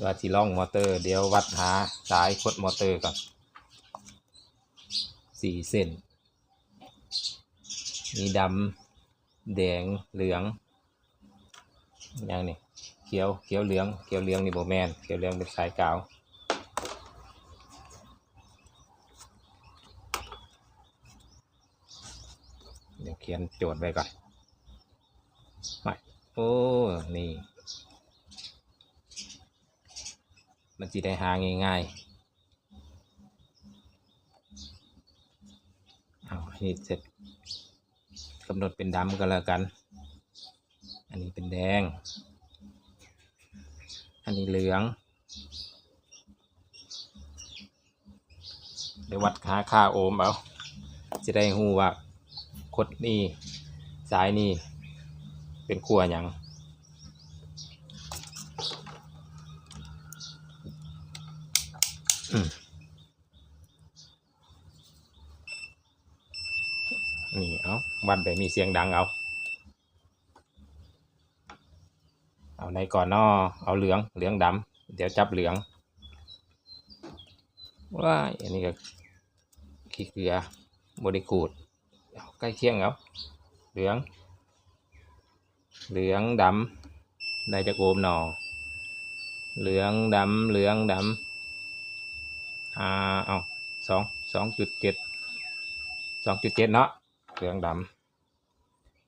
ວ່າຊິລອງມໍເຕີ ດຽວວັດຫາສາຍຄົດມໍເຕີກ່ອນ ສີ່ເສັ້ນ ມີດຳ ແດງ ເຫຼືອງ ຫຍັງນີ້ ຂຽວ ຂຽວເຫຼືອງ ຂຽວເຫຼືອງນີ້ບໍ່ແມ່ນ ຂຽວເຫຼືອງເປັນສາຍກາວ. ດຽວຂຽນໂຈດໄວ້ກ່ອນ ໂອ້ ນີ້ ມັນຊິໄດ້ຫາງ່າຍໆ. ເອົາ ອັນນີ້ເສັດ ກຳນົດເປັນດຳກໍແລ້ວກັນ ອັນນີ້ເປັນແດງ ອັນນີ້ເຫຼືອງ ໄດ້ວັດຫາຄ່າໂອມເອົາ ຈະໄດ້ຮູ້ວ່າຄົດນີ້ ສາຍນີ້ ເປັນຂົ້ວຫຍັງ. ນີ້ ເອົາ ວັດແບບມີສຽງດັງເອົາ ເອົາໃດກ່ອນນໍ ເອົາເຫຼືອງ ເຫຼືອງດຳ ດຽວຈັບເຫຼືອງ ວ້າຍ ອັນນີ້ກໍຂີ້ເກືອ ບໍ່ໄດ້ຂູດ ເອົາໃກ້ຄຽງເອົາ ເຫຼືອງ ເຫຼືອງດຳ ໄດ້ຈັກໂອມນໍ ເຫຼືອງດຳ ເຫຼືອງດຳ ອ່າ ເອົາ ສອງ ສອງຈຸດເຈັດ ສອງຈຸດເຈັດເນາະ ເຫຼືອງດຳ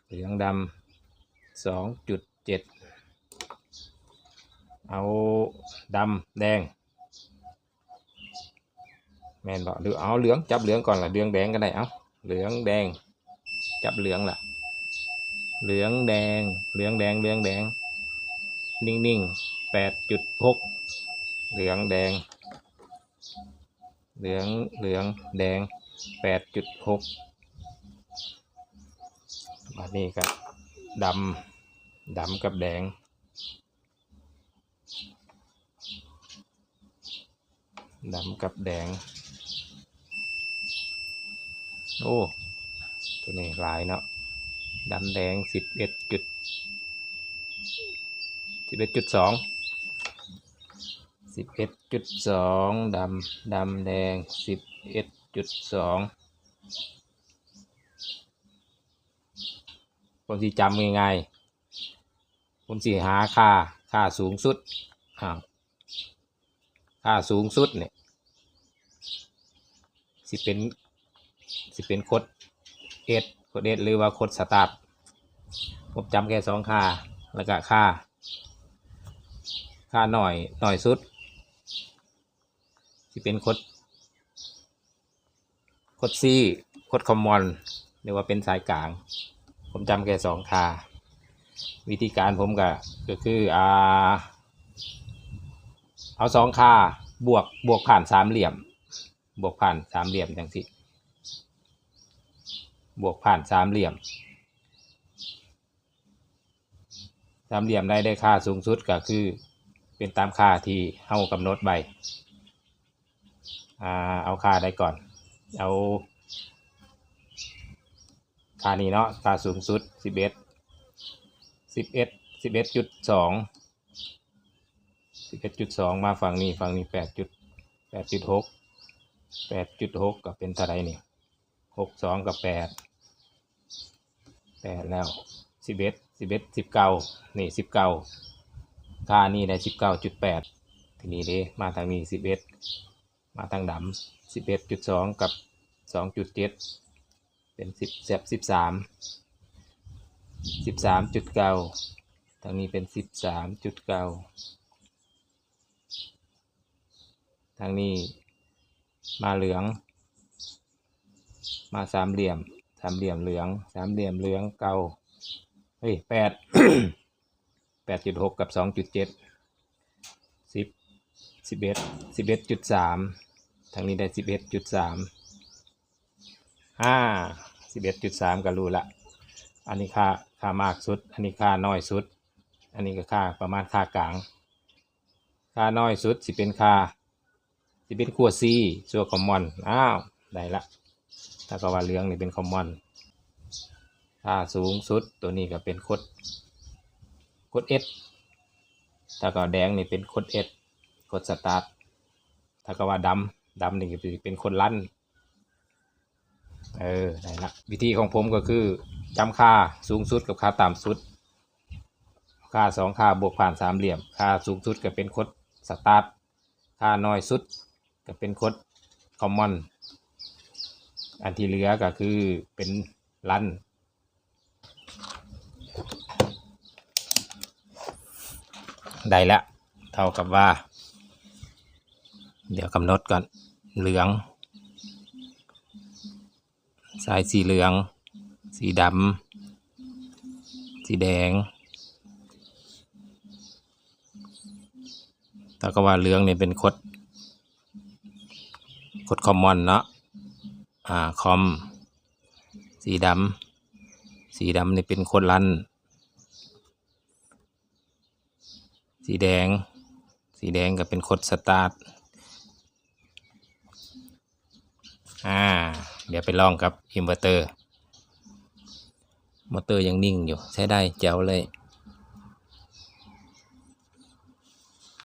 ເຫຼືອງດຳ ສອງຈຸດເຈັດ ເອົາດຳແດງ ແມ່ນບໍ່ ຫຼືເອົາເຫຼືອງ ຈັບເຫຼືອງກ່ອນລະ ເຫຼືອງແດງກໍໄດ້ ເອົາ ເຫຼືອງແດງ ຈັບເຫຼືອງລະ ເຫຼືອງແດງ ເຫຼືອງແດງ ເຫຼືອງແດງ ນິ່ງໆ ແປດຈຸດຫົກ ເຫຼືອງແດງ ເຫຼືອງ ເຫຼືອງແດງ ແປດຈຸດຫົກ ບາດນີ້ກໍດຳ ດຳກັບແດງ ດຳກັບແດງ ໂອ້ ໂຕນີ້ຫຼາຍເນາະ ດຳແດງ ສິບເອັດຈຸດ ສິບເອັດຈຸດສອງ ສິບເອັດຈຸດສອງ ດຳ ດຳແດງ ສິບເອັດຈຸດສອງ ຜົມຊິຈຳງ່າຍໆ ຜົມຊິຫາຄ່າ ຄ່າສູງສຸດ ອ່າ ຄ່າສູງສຸດນີ້ ຊິເປັນ ຊິເປັນຄົດເອັສ ຄົດເອັສ ຫຼືວ່າຄົດສະຕາດ ຜົມຈຳແຄ່ສອງຄ່າ ແລ້ວກະຄ່າ ຄ່າໜ້ອຍ ໜ້ອຍສຸດ ຊິເປັນຄົດ ຄົດຊີ ຄົດຄອມມອນ ຫຼືວ່າເປັນສາຍກາງ ຜົມຈຳແຄ່ສອງຄ່າ ວິທີການຜົມກະ ກໍຄື ອ່າ ເອົາສອງຄ່າບວກ ບວກຜ່ານສາມຫຼ່ຽມ ບວກຜ່ານສາມຫຼ່ຽມຈັ່ງຊີ້ ບວກຜ່ານສາມຫຼ່ຽມ ສາມຫຼ່ຽມໃດໄດ້ຄ່າສູງສຸດກໍຄືເປັນຕາມຄ່າທີ່ເຮົາກຳນົດໄວ້ ອ່າ ເອົາຄ່າໃດກ່ອນ ເອົາຄ່ານີ້ເນາະ ຄ່າສູງສຸດ ສິບເອັດ ສິບເອັດ ສິບເອັດຈຸດສອງ ສິບເອັດຈຸດສອງ ມາຝັ່ງນີ້ ຝັ່ງນີ້ ແປດຈຸດ ແປດຈຸດຫົກ ແປດຈຸດຫົກ ກໍເປັນເທົ່າໃດນີ້ ຫົກສອງ ກໍແປດ ແປດແລ້ວ ສິບເອັດ ສິບເອັດ ສິບເກົ້າ ນີ້ ສິບເກົ້າ ຄ່ານີ້ໄດ້ ສິບເກົ້າຈຸດແປດ ທີນີ້ເດ້ ມາທາງນີ້ ສິບເອັດ ມາທາງດຳ ສິບເອັດຈຸດສອງ ກັບ ສອງຈຸດເຈັດ ເປັນ ສິບ ສິບສາມ ສິບສາມຈຸດເກົ້າ ທາງນີ້ເປັນ ສິບສາມຈຸດເກົ້າ ທາງນີ້ມາເຫຼືອງ ມາສາມຫຼ່ຽມ ສາມຫຼ່ຽມເຫຼືອງ ສາມຫຼ່ຽມເຫຼືອງເກົ່າ ເອີຍ ແປດ ແປດຈຸດຫົກ ກັບ ສອງຈຸດເຈັດ ສິບ ສິບເອັດ ສິບເອັດຈຸດສາມ ທາງນີ້ໄດ້ ສິບເອັດຈຸດສາມ ອ່າ ສິບເອັດຈຸດສາມ ກໍຮູ້ລະ ອັນນີ້ຄ່າ ຄ່າມາກສຸດ ອັນນີ້ຄ່ານ້ອຍສຸດ ອັນນີ້ກໍຄ່າປະມານຄ່າກາງ ຄ່ານ້ອຍສຸດຊິເປັນຄ່າ ຊິເປັນຂົ້ວຊີ ສ່ວນຄອມມອນ ອ້າວ ໄດ້ລະ ຖ້າກໍວ່າເຫຼືອງນີ້ເປັນຄອມມອນ ຄ່າສູງສຸດ ໂຕນີ້ກໍເປັນຄົດ ຄົດເອັສ ຖ້າກໍແດງນີ້ເປັນຄົດເອັສ ກົດສະຕາດ. ຖ້າກໍວ່າດຳ ດຳນີ້ກໍເປັນຄົດລັນ. ເອີ ໄດ້ລະ. ວິທີຂອງຜົມກໍຄືຈຳຄ່າສູງສຸດກັບຄ່າຕ່ຳສຸດ. ຄ່າສອງຄ່າບວກຜ່ານສາມຫຼ່ຽມ. ຄ່າສູງສຸດກໍເປັນກົດສະຕາດ. ຄ່ານ້ອຍສຸດກໍເປັນກົດຄອມມອນ. ອັນທີ່ເຫຼືອກໍຄືເປັນລັນ. ໄດ້ລະ ເທົ່າກັບວ່າ ດຽວກຳນົດກ່ອນ ເຫຼືອງ ສາຍສີເຫຼືອງ ສີດຳ ສີແດງ. ເທົ່າກັບວ່າເຫຼືອງນີ້ເປັນກົດ ກົດຄອມມອນເນາະ. ອາ ຄອມ ສີດຳ ສີດຳນີ້ເປັນກົດລັນ. ສີແດງ ສີແດງກໍເປັນກົດສະຕາດ. ອາ ດຽວໄປລອງກັບອິນເວີເຕີ. ມອເຕີຍັງນິ່ງຢູ່ ໃຊ້ໄດ້ ແຈ໋ວເລີຍ.